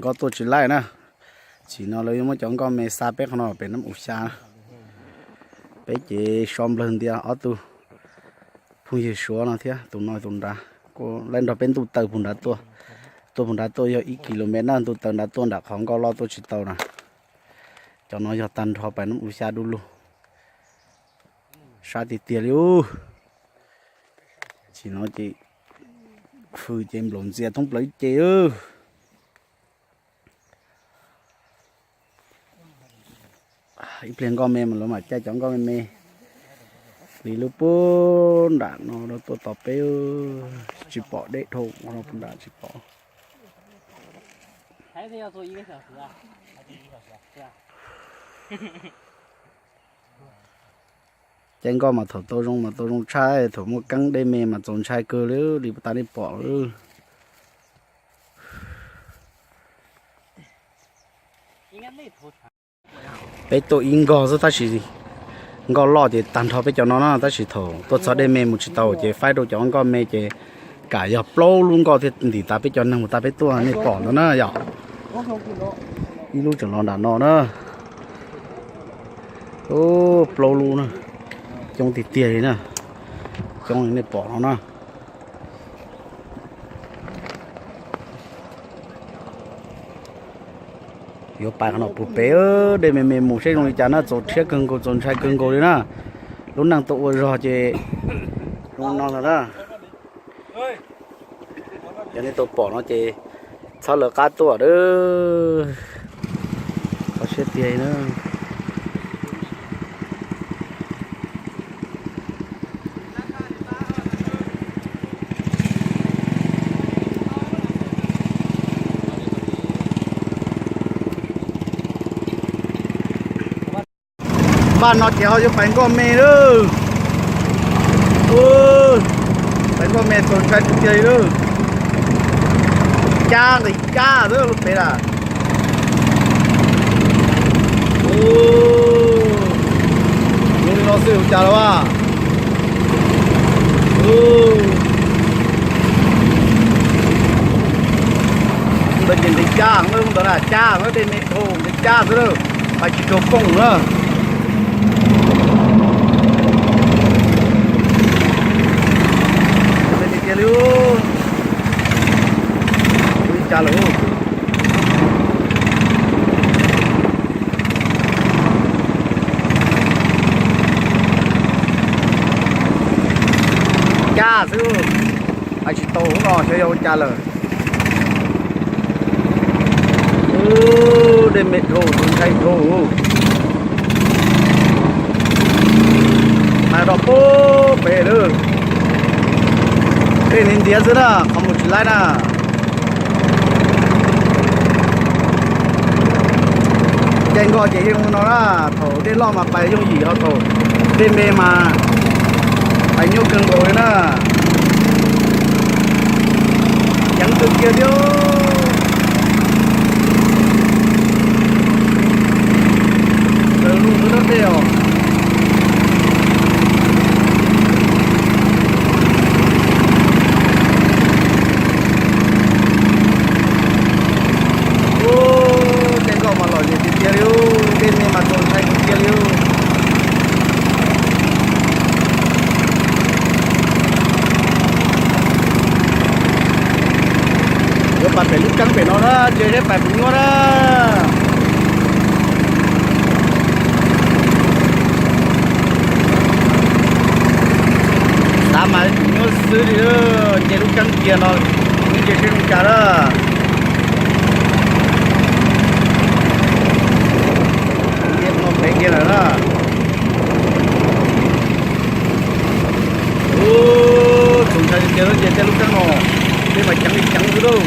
Loj tuaj tsis laij na. Tsim no lawv yuav muab cov nkoj me xa peb qhov no pem Nab U Xya. Peb ces so nplawg ntias ob tug phooj ywg Suav no thiab, tus no tus nrad kuj laij nrog peb ntuj taw puag nrad tuaj. Tuaj puag nrad tuaj yog ib kis lus mev na, ntuj taw nrad tuaj nram qhov nkoj loj tuaj tsis tau na. Cov no yog tag nrho pem Nab U Xya du lug. Sab tiag tiag li ub. Tsim no ces hws ces nplaum ntxias thoob plaws ib ce. Ib pliag nkoj me mas lawv mam caij cov nkoj me me li lub puag nram no tuaj tos peb. Tsis pom deb dhau no puag nram tsis pom. Caij nkoj mas thaum tau zoo mas tau zoo tshaj, thaum muaj keeb dej me mas txaus ntshai kawg li, li puag ta nej pom. Peb tuaj ib nkoj xwb tab sis nkoj loj ces tag nrho peb cov no na, tab sis thaum tuaj txog dej me mus tsis tau ces faib rau cov nkoj me ces kam yog plaub lub nkoj thiaj ntim tas peb cov neeg mus tas peb tuaj nej pom ntawd na yom. Ib lub tseem los nram no na. Plaub lub na, coob tiag tiag li na, coob li nej pom no na. Yuav pais qhov no puag pem, dej me me mus seb zoo li cas na, txaus rhiab kawg nkaus, txaus ntshai kawg nkaus li na. Lub neej tuaj ua zog ces zoo no ntag na. Yog nej tau pom no ces txhob lawv qab tuaj a. Kho siab tiag na. Npaj no ces ho yuav pais nkoj me lawm. Pais nkoj me txaus ntshai tiag tiag li lawm. Cab nqis cab xwb lub pem lawm. Zoo li no xwb ua cas lawm a. Ntawd ces nqis cab, ntawd na cab, dej me dhau nqis cab xwb lawm, pais tsis raug pooj na. Tiag li, ua li cas lawm. Cab xwb, hais tsis tau lub no xyov yog ua cas lawm. Dej me dhau, ntshai dhau. Mas rau pem lawm, dej ntiav ntiav xwb na, qhov mus tsis laib na. Caij nkoj ces yeej no na, thaum dej loj mas pais yooj yim, ho thaum dej me mas pais nyuaj kawg nkaus li na. Ceev kawg kiag thiab. Raws lub dej os. Ub, caij nkoj mas lom zem tiag tiag li, dej me mas txaus ntshai tiag tiag li. Yuav pais pem lub keeb pem no na, ces seb pais puas nyuaj na. Xav mas tsis nyuaj xwb li, nce lub keeb kiag no, ib ntsis seb zoo cas na. Nce no pem kiag lawm na. Ub, txaus ntshai tiag tiag, nce tej lub keeb no, tej mas ceev li ceev xwb lauj.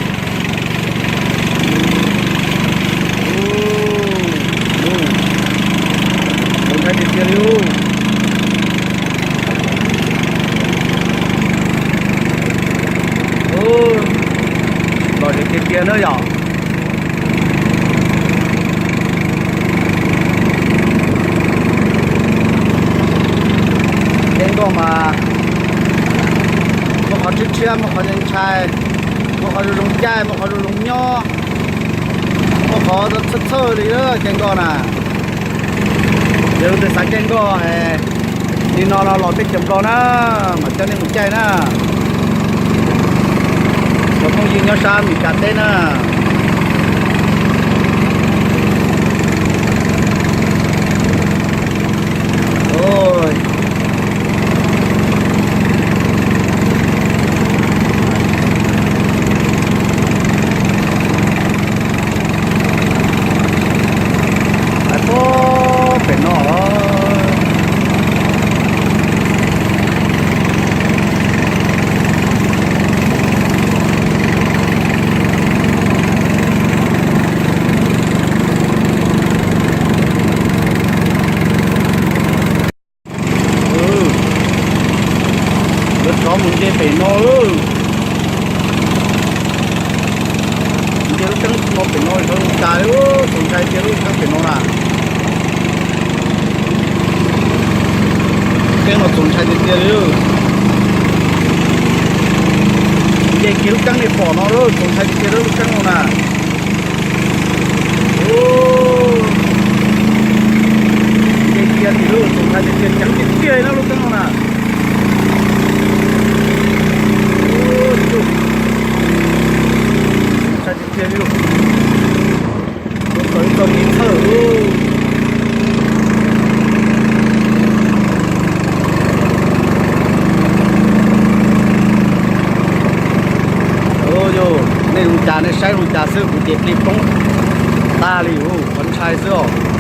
Ub, ub, txaus ntshai tiag tiag li ub. Ub, lom zem tiag tiag na yom. Caij nkoj mas muaj qhov tshiab tshiab, muaj qhov ntshai ntshai, muaj qhov zoo zoo caij, muaj qhov zoo zoo nyob. Muaj qhov txhawj txhawj li na, caij nkoj na. Yog leej twg xav caij nkoj li no los los teb chaws Nplog na, mam coj nej mus caij na. Cov phooj ywg nyob sab Meskas teb na. Hais puag pem no. Lawv rov mus nce pem no. Nce lub keeb no pem no, lawv mus tas li, txaus ntshai tiag lub keeb pem no na. Keeb no txaus ntshai tiag tiag li. Nce kiag lub keeb nej pom no, txaus ntshai tiag tiag lub keeb no na. Nce kiag li lub, txaus ntshai tiag tiag, ceev tiag tiag na lub keeb no na. Ntshai tiag tiag li. Txaus ntshai txhawj. Yog nej zoo cas nej saib zoo cas xwb, kuv ces plig poob tag li, qhov ntshai xwb os.